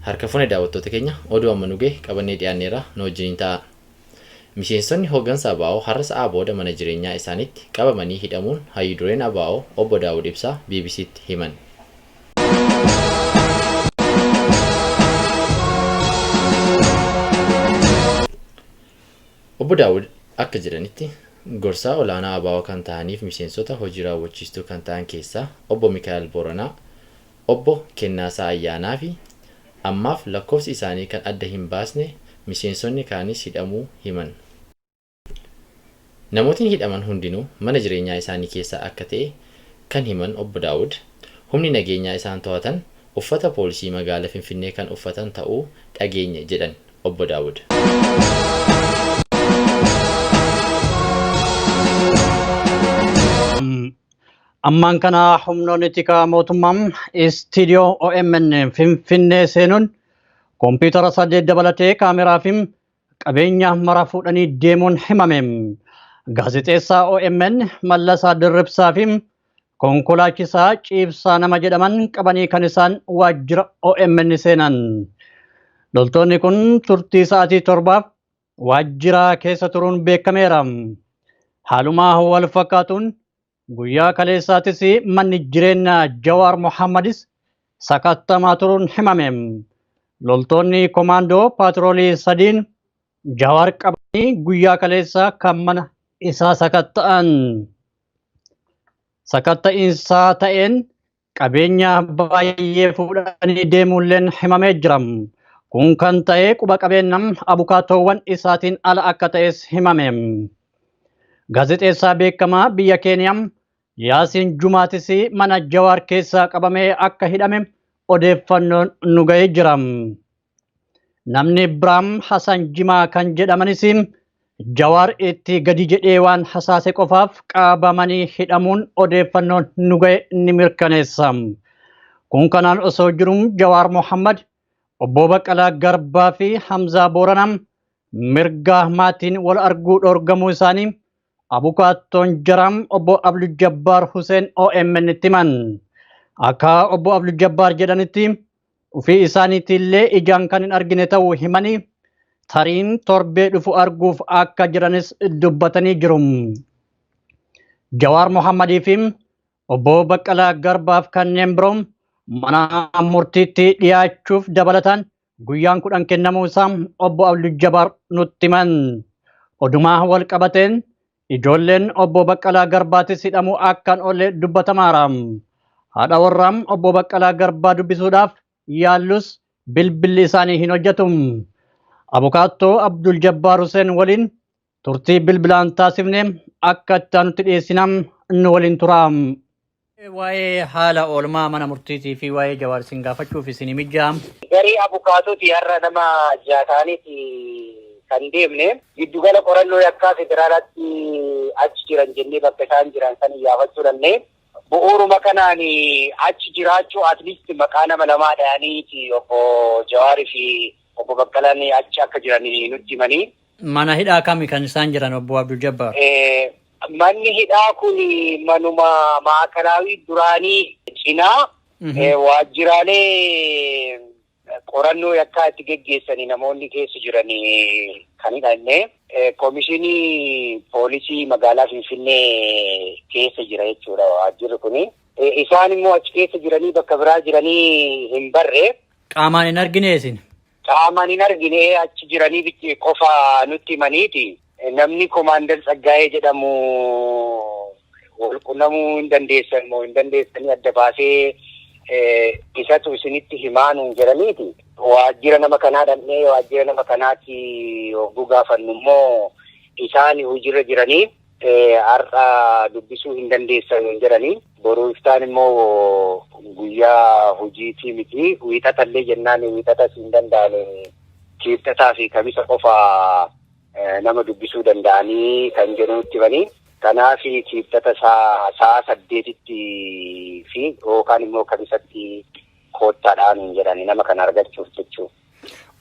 Harka fuune daawwattoota keenya oduu amma nu gahe qabannee dhiyaanneerra nu wajjiniin ta'a. Miseensonni hooggansa ABO har'a sa'aa booda mana jireenyaa isaaniitti qabamanii hidhamuun hayyu dureen ABO obbo Daawud Ibsaa BBCtti himan. Obbo Daawud akka jedhanitti gorsaa olaanaa ABO kan ta'aniif miseensota hojii raawwachiistuu kan ta'an keessaa obbo Mikaa'el Booranaa, obbo Kennaasaa Ayyaanaa fi ammaaf lakkoofsi isaanii kan adda hin baasne miseensonni kaanis hidhamuu himan. Namootni hidhaman hundinuu mana jireenyaa isaanii keessa akka ta'e kan himan obbo Daawud, humni nageenyaa isaan to'atan uffata poolisii magaala Finfinnee kan uffatan ta'uu dhageenye jedhan obbo Daawud. Ammaan kana humnoonni tikaa mootummaa istiidiyoo OMN Finfinnee seenuun kompiitara 8 dabalatee kaameraa fi qabeenya mara fuudhanii deemuun himame. Gaazexeessaa OMN Mallasaa Dirribsaa fi konkolaachisaa Ciibsaa nama jedhaman qabanii kan isaan waajjira OMN seenan. Loltoonni kun turtii sa'aatii 7f waajjira keessa turuun beekameera. Haaluma wal fakkaatuun guyyaa kaleessaatis manni jireenya Jawaar Mohammadis sakattamaa turuun himame. Loltoonni komaandoo paatroolii 3n Jawaar qabanii guyyaa kaleessaa kan mana isaa sakatta'an. Sakatta'iinsaa ta'een qabeenya baay'ee fuudhanii deemuulleen himamee jira. Kun kan ta'e quba qabeenya abukaatoowwan isaatiin ala akka ta'es himame. Gaazexeessaa beekamaa biyya Keeniyaa Yaasiin Jumaatis mana Jawaar keessaa qabamee akka hidhame odeeffannoon nu ga'ee jira. Namni Biraam Hasan Jimaa kan jedhamanis Jawaar itti gadi jedhee waan hasaase qofaaf qabamanii hidhamuun odeeffannoon nu ga'e ni mirkaneessa. Kun kanaan osoo jiru Jawaar Mohammad, obbo Baqqalaa Garbaa fi Hamzaa Booranaa mirga maatiin wal arguu dhorgamuu isaanii abukaattoon jaraa obbo Abdul Jabbaar Huseen OMN itti himan. Akka obbo Abdul Jabbaar jedhanitti ofii isaaniitiillee ijaan kan hin argine ta'uu himanii tariin torbee dhufu arguuf akka jiranis dubbatanii jiru. Jawaar Mohammadii fi obbo Baqqalaa Garbaaf kanneen biroo mana murtiitti dhiyaachuuf dabalataan guyyaan 10 kennamuu isaa obbo Abdul Jabbaar nutti himan. Odumaa wal qabateen ijoolleen obbo Baqqalaa Garbaatis hidhamuu akkan oolle dubbatamaara. Haadha warraa obbo Baqqalaa Garbaa dubbisuudhaaf yaallus bilbilli isaanii hin hojjetu. Abukaattoo Abdul Jabbaar Hussein waliin turtii bilbilaan taasifne akka itti aanutti dhiyeessina nu waliin tura. Waa'ee haala oolmaa mana murtiitii fi waa'ee Jawaar isin gaafachuuf isin mijjaa. Garee abukaatoti har'a nama 6 ta'aniiti kan deemne. Giddugala qorannoo yakkaa federaalaatti achi jiran jennee bakka isaan jiran san iyyaafachuu dhabne. Bu'uuruma kanaan achi jiraachuu at least maqaa nama lamaa dhayaniiti obbo Jawaarii fi obbo Baqqalaan achi akka jiran nutti himanii. Mana hidhaa kami kan isaan jiran obbo Abdul Jabbaar? Manni hidhaa kun manuma maakalaawii duraanii cinaa waajjiraalee qorannoo yakkaa itti geggeessanii namoonni keessa jiran kan hidhanne komishinii poolisii magaalaa Finfinnee keessa jira jechuudha waajjirri kuni. Isaan immoo achi keessa jiranii bakka biraa jiranii hin barre. Qaamaan hin argine isin? Qaamaan hin argine, achi jiranii qofa nutti himaniiti. Namni Komaandar Tsaggaayee jedhamu wal qunnamuu hin dandeessan moo hin dandeessanii adda baasee isatu isinitti himaa nuun jedhaniiti. Waajjira nama kanaa dhaqnee waajjira nama kanaatti hogguu gaafannu immoo isaan hojiirra jiranii har'a dubbisuu hin dandeessan nuun jedhanii. Boruu iftaan immoo guyyaa hojiitii miti. Wiixatallee jennaan wiixatas hin danda'ani. Kiibxataa fi kamisa qofa nama dubbisuu danda'anii kan jedhu nutti himanii. Kanaaf kiibxata sa'a 8tti fi yookaan immoo kamisatti koottaadhaa nuun jedhani nama kana argachuuf jechuudha.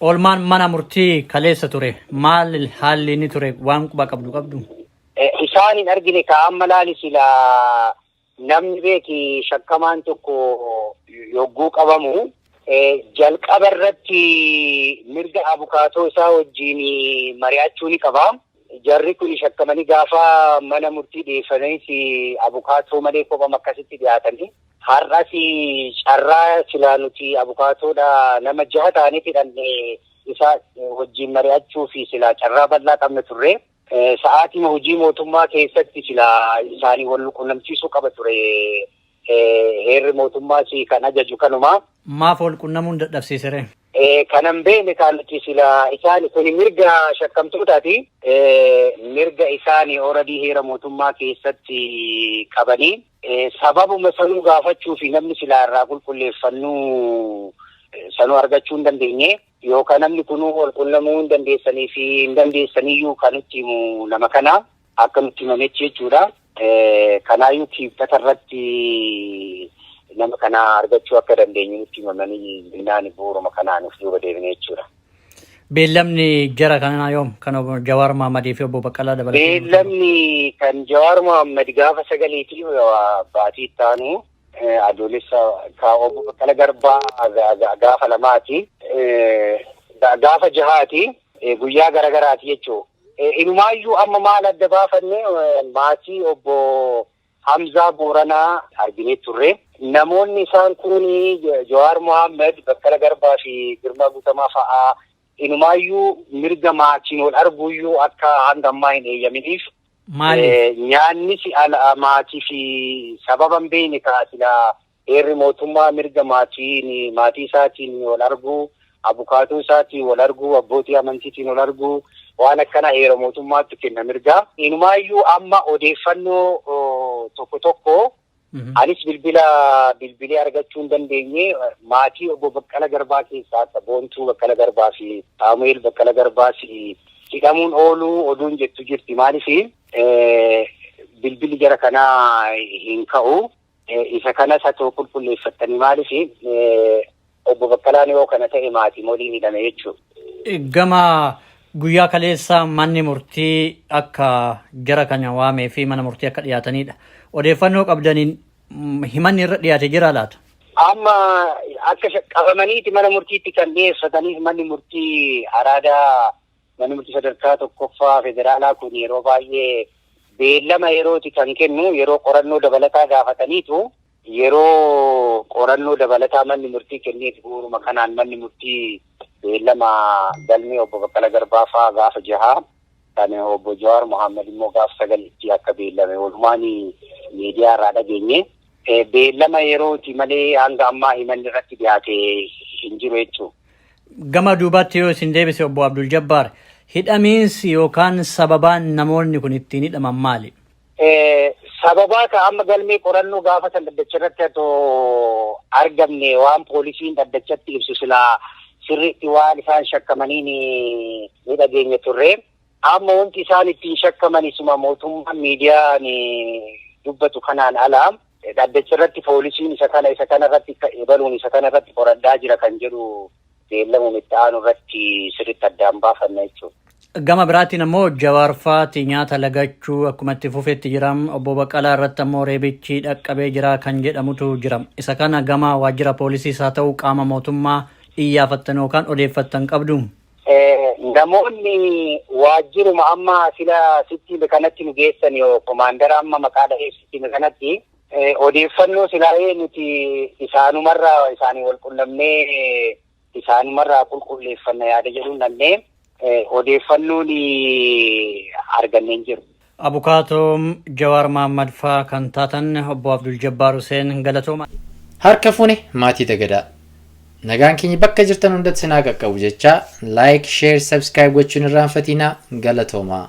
Oolmaan mana murtii kaleessa ture maal haalli inni ture waan quba qabdu qabdu? Isaan hin argine ka amma laali silaa namni beeki shakkamaan tokko yogguu qabamu Jalqaba irratti mirga abukaatoo isaa wajjin mari'achuu ni qaba. Jarri kun shakkamanii gaafa mana murtii dhiyeeffanis abukaatoo malee kophama akkasitti dhiyaatanii. Har'as carraa silaa nuti abukaatoodha nama jaha ta'anii hidhanne isa wajjin mari'achuu fi silaa carraa bal'aa qabna turre. Sa'aatii hojii mootummaa keessatti silaa isaanii wal qunnamsiisuu qaba ture. Heerri mootummaas kan ajaju kanuma. Maaf wal qunnamuun dadhabsiisere? Kanan beekne kan nuti silaa isaan kun mirga shakkamtootaati. Mirga isaanii oradii heera mootummaa keessatti qabanii. Sababuma sanuu gaafachuu fi namni silaa irraa qulqulleeffannuu sanuu argachuu hin dandeenye. Yookaan namni kunuu wal qunnamuu hin dandeessanii fi hin dandeessaniyyuu kan nutti himu nama kana akka nutti himametti jechuudha. Kanaayyuu kiibtata irratti nama kana argachuu akka dandeenyu nutti himamanii jennaan bu'uuruma kanaan of duuba deebine jechuudha. Beellamni jara kanaa yoom? Kan obbo Jawaar Mahammadii fi obbo Baqqalaa dabalatee. Beellamni kan Jawaar Mohaammed gaafa 9tti baatii itti aanu adoolessa, ka obbo Baqqala Garbaa gaafa 2ti. Gaafa 6ti guyyaa garagaraati jechuudha. Inumaayyuu amma maal adda baafanne, maatii obbo Hamzaa Booranaa arginee turre. Namoonni isaan kun Jawaar Mohaammed, Baqqala Garbaa fi Girmaa Guutamaa fa'aa inumaayyuu mirga maatiin wal arguuyyuu akka hanga ammaa hin eeyyaminiif. Maaliif? Nyaannis ala maatii fi sababa hin beekne kaasila heerri mootummaa mirga maatiin maatii isaatiin wal arguu, abukaatoo isaatiin wal arguu, abbootii amantiitiin wal arguu waan akkana heera mootummaatti kenna mirga. Inumaayyuu amma odeeffannoo tokko tokko anis bilbila bilbilee argachuu hin dandeenye. Maatii obbo Baqqala Garbaa keessaa akka Boontuu Baqqala Garbaa fi Saamu'eel Baqqala Garbaas hidhamuun ooluu oduun jettu jirti. Maaliif bilbilli jara kanaa hin ka'u. Isa kanas haa ta'u qulqulleeffattanii, maaliif obbo Baqqalaan yoo kana ta'e maatii waliin hidhame jechuudha. Gama guyyaa kaleessa manni murtii akka jara kana waamee fi mana murtii akka dhiyaatanidha. Odeeffannoo qabdaniin himanni irra dhiyaate jira laata? Amma akka qabamaniiti mana murtiitti kan dhiyeeffataniif manni murtii Araadaa, manni murtii sadarkaa tokkoffaa federaalaa kun yeroo baay'ee beellama yerooti kan kennu. Yeroo qorannoo dabalataa gaafataniitu yeroo qorannoo dabalataa manni murtii kenneef, bu'uuruma kanaan manni murtii beellama galmee obbo Baqqala Garbaa fa'aa gaafa 6, kan obbo Jawaar Mohaammed immoo gaafa 9tti akka beellame walumaan miidiyaa irraa dhageenye. Beellama yerooti malee hanga ammaa himanni irratti dhiyaate hin jiru jechuudha. Gama duubaatti yoo isin deebise, obbo Abdul Jabbaar, hidhamiinsi yookaan sababaan namoonni kun ittiin hidhaman maali? Sababaa ka amma galmee qorannoo gaafa san dhaddacha irratti atoo argamne waan poolisiin dhaddachatti ibsu silaa sirriitti waan isaan shakkamaniin ni dhageenya turre. Amma wanti isaan ittiin shakkaman isuma mootummaan miidiyaan dubbatu kanaan ala dhaddacha irratti poolisiin isa kana isa kana irratti ebaluun isa kana irratti qoradhaa jira kan jedhu beellamuma itti aanu irratti sirriitti addaan baafanna jechuudha. Gama biraatiin ammoo Jawaar faati nyaata lagachuu akkuma itti fufetti jira. Obbo Baqqalaa irratti ammoo reebichi dhaqqabee jira kan jedhamutu jira. Isa kana gama waajjira poolisiis haa ta'u qaama mootummaa iyyaafattan yookaan odeeffattan qabdu? Namoonni waajjiruma amma sila sitti kanatti nu geessan yoo komaandara amma maqaa dhahee sitti kanatti odeeffannoo silaa'ee nuti isaanumarraa isaanii wal qunnamnee isaanumarraa qulqulleeffanna yaada jedhuun dhannee odeeffannoon arganneen jiru. Abukaatoo Jawaar Mahaammad faa kan taatan obbo Abdul Jabbaar Hussein, galatooma. Harka fuune maatii dagadaa. Nagaan keenya bakka jirtan hundatti sinaa qaqqabu jechaa, like, share, subscribe gochuun irraanfatinaa. Galatoomaa.